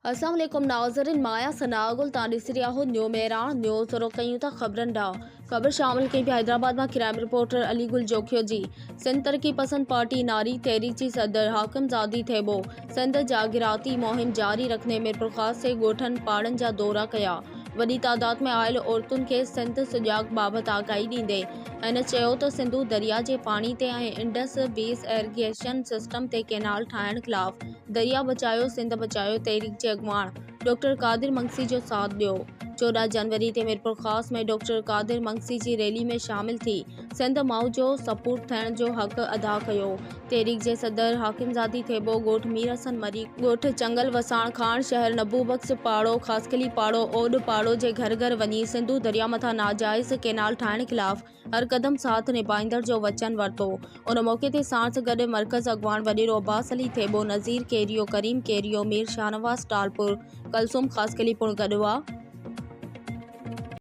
السلام عليڪم ناظرين مان آهيان ثناء گل تان ڏسي رهيا آهيو نيو مهراڻ نيوز رخ ڪيون ٿا خبرن ڏانهن خبر شامل ڪئي پئي حيدرآباد مان ڪرائم رپورٽر علي گل جوکيو جي سنڌ ترقي پسند پارٽي ناري تحريڪ جي صدر حاڪم زادي ٿيٻو سنڌ جاڳراتي مهم جاري رکندي ميرپورخاص جي ڳوٺن پاڙن جا دورا ڪيا وڏي تعداد ۾ آيل عورتن کي سنڌ سجاڳ بابت آگاهي ڏيندي هن چيو ته سنڌو درياء جي پاڻي تي ۽ انڊس بيس ايريگيشن سسٽم تي ڪينال ٺاهڻ خلاف درياء بچايو سنڌ بچايو تحريڪ جي اڳواڻ ڊاڪٽر قادر منگسي جو ساٿ ڏيو. 14 جنوري تي ميرپورخاص ۾ ڊاڪٽر قادر منگسي جي ريلي ۾ شامل ٿي سنڌ ماء جو سپوٽ ٿيڻ جو حق ادا ڪيو. تحريڪ جي صدر حاڪم زادي ٿيٻو، ڳوٺ مير حسن مري، ڳوٺ چنگل وساڻ، کاڻ شهر، نبو بخش پاڙو، خاصخيلي پاڙو، اوڏ پاڙو جي گهر گهر وڃي سنڌو درياء مٿان ناجائز ڪينال ٺاهڻ خلاف هر قدم ساٿ نڀائيندڙ جو وچن ورتو. ان موقعي تي ساڻس گڏ مرڪز اڳواڻ وڏيرو عباس علي ٿيٻو، نذير ڪيريو، ڪريم ڪيريو، مير شاهنواز ٽالپر، ڪلثوم خاصخيلي پڻ گڏ هئا.